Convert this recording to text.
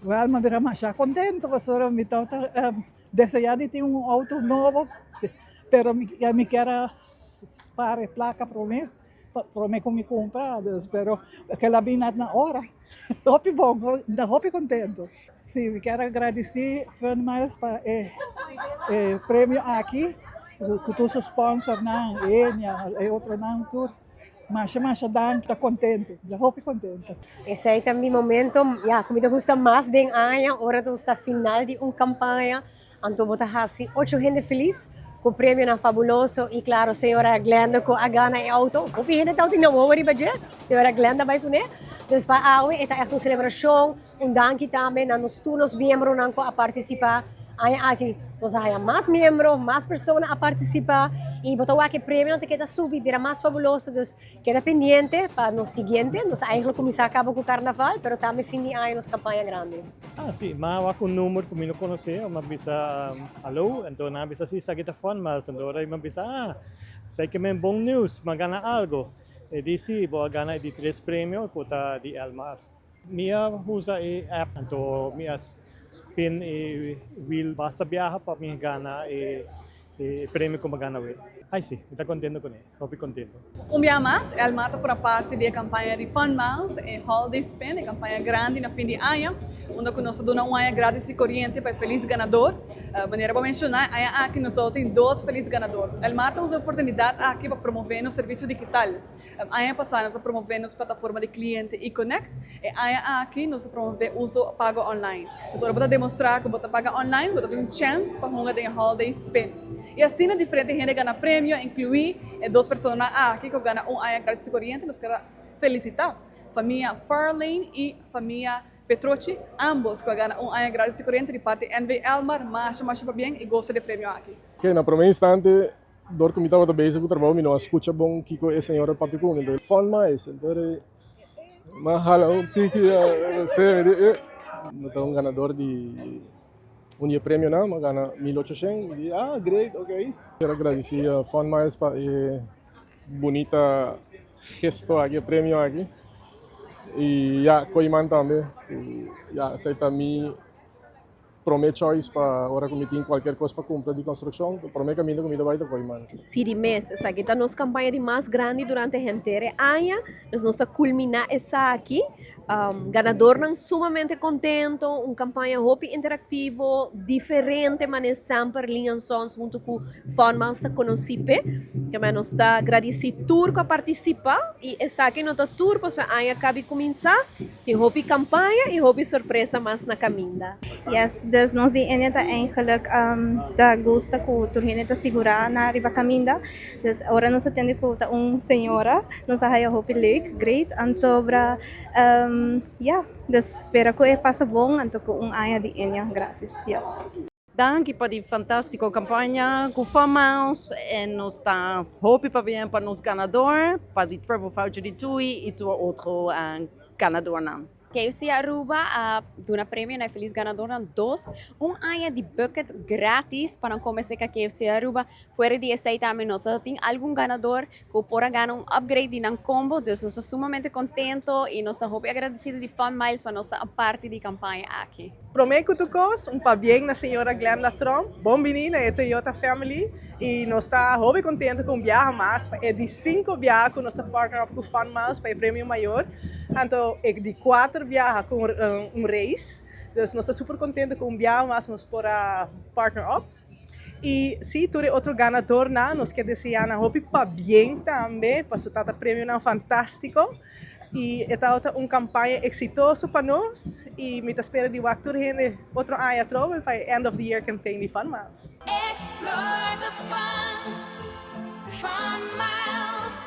Wel, mi a bira masha contento pasobra mi tabata desea di tin un auto nobo, pero mi kier a spaar e placa prome, prome cu mi cumpra, dus pero kila bin net na ora. Hopi bon, mi ta hopi contento. Si, mi kier a gradici Fun Miles pa e premio aki, cu tur su sponsornan, Enia, e otronan tur. Masha masha danki, ta contento, ta hopi contento. Esei ta mi momento, ya, ku mi ta gusta mas den aña, ora nos ta final di un kampaña, anto bo ta hasi ocho hende felis ku premionan fabuloso i klaro señora Glenda ku a gana e outo, hopi hende tabata tin wowo riba dje, señora Glenda bai kuné. Dus pa awe e ta ègt un selebrashon, un danki tambe na nos tur nos miembronan ku a partisipá. Aña aki nos a haña mas miembro, mas persona a partisipá i bo ta wak e premionan ta keda subi bira mas fabuloso. Dus keda pendiente pa nos siguiente. Nos a eigenlijk kuminsá kaba ku karnaval, pero tambe fin di aña nos kampaña grandi. Ah si, m'a wak un number ku mi no konosé, m'a bisa alo, anto nan a bisa si esaki ta Fun Miles, anto ora mi a bisa ah, esaki ke men bon news, m'a gana algo. E di si, bo a gana e di tres premio ku ta di Elmar. Mi a usa e app anto mi a spin e wheel basta biaha pa mi gana e premio ku mi a gana awe. Ai si, mi ta kontento kuné, hopi kontento. Un biaha mas, Elmar ta forma parti di e kampaña di Fun Miles, e Holiday Spin, e kampaña grandi na fin di aña, unda ku nos ta duna un aña gratis di koriente pa e felis ganador. Manera bo menshoná, e aña aki nos lo tin dos felis ganador. Elmar ta usa e oportunidat aki pa promové nos servisio digital. Aña pasá nos a promové nos plataforma di kliente eConnect. E aña aki nos a promové uso pago online. Dus ora bo ta demostrá ku bo ta paga online, bo ta tin un chèns pa hunga den e Holiday Spin. I asina diferente hende gana premio, inkluí e dos personanan aki ku gana un aña gratis di koriente. Nos kier a felisitá famia Farlane i famia Petrochi, ambos ku a gana un aña gratis di koriente di parti NV Elmar. Masha masha pabien i gosa di e premio aki. Oke, na promé instante Dor ku mi tabata bezig ku trabou mi no a skucha bon kiko e señor a papia ku mi. Enton fun mais. Enton e mi a hala un tiki se mi di eh mi ta un ganador di un di e premionan mi a gana 1800 mi di ah great ok. Kier a gradisi Fun Miles pa e bunita gesto aki e premio aki i ya Kooiman tambe ku ya esei ta mi. Prome choice pa ora ku mi tin kualkier kos pa kumpra di konstrukshon, prome kaminda ku mi ta bai ta Kooiman. Si di mes, esaki ta nos kampaña di mas grandi durante henter e aña, dus nos ta kulminá esaki. Ganadornan sumamente kontento, un kampaña hopi interaktivo, diferente manera semper Lee and Sons huntu ku Funmiles ta konosí p'e. Kemey nos ta gradisí tur ku a partisipá i esaki no ta tur pasobra aña kabi kuminsá. Tin hopi campaña y hopi sorpresa mas na caminda. Yes, dus nos di Enia ta eigenlijk ta gusta cu tur hende ta sigura na riba caminda. Dus ora nos a tende cu ta un señora, nos a haya hopi leuk, great. Anto bra, ya, dus spera cu e pasa bon anto cu un aña di Enia gratis, yes. Danki pa di fantastico campaña cu Fun Miles en nos ta hopi pabien pa nos ganador, pa di travel voucher di Tui y tur otro ganadornan. KFC Aruba a duna premio na e feliz ganadornan dos un aña di bucket gratis pa nan come cerca KFC Aruba. Fuera di esey tambe nos ta tin algun ganador cu por a gana un upgrade di nan combo, dus nos ta sumamente contento y nos ta hopi agradecido di Fun Miles pa nos ta a parti di campaña aki. Prome cu tur cos, un pabien na señora Glenda Tromp. Bon bini na e Toyota family y nos ta hopi contento cu un biaha mas pa e di cinco biaha cu nos ta partner up cu Fun Miles pa e premio mayor. Anto e di cuater biaha cu un race. Dus nos ta super contento cu un biaha mas nos por a partner up. Y si tur e otro ganadornan nos ke desea nan hopi pabien tambe pasobra ta premionan fantastico. Y e tabata un campaña exitoso pa nos y mi ta spera di wak tur hende otro aña atrobe pa e end of the year campaign di Fun Miles. Explore the fun, Fun Miles.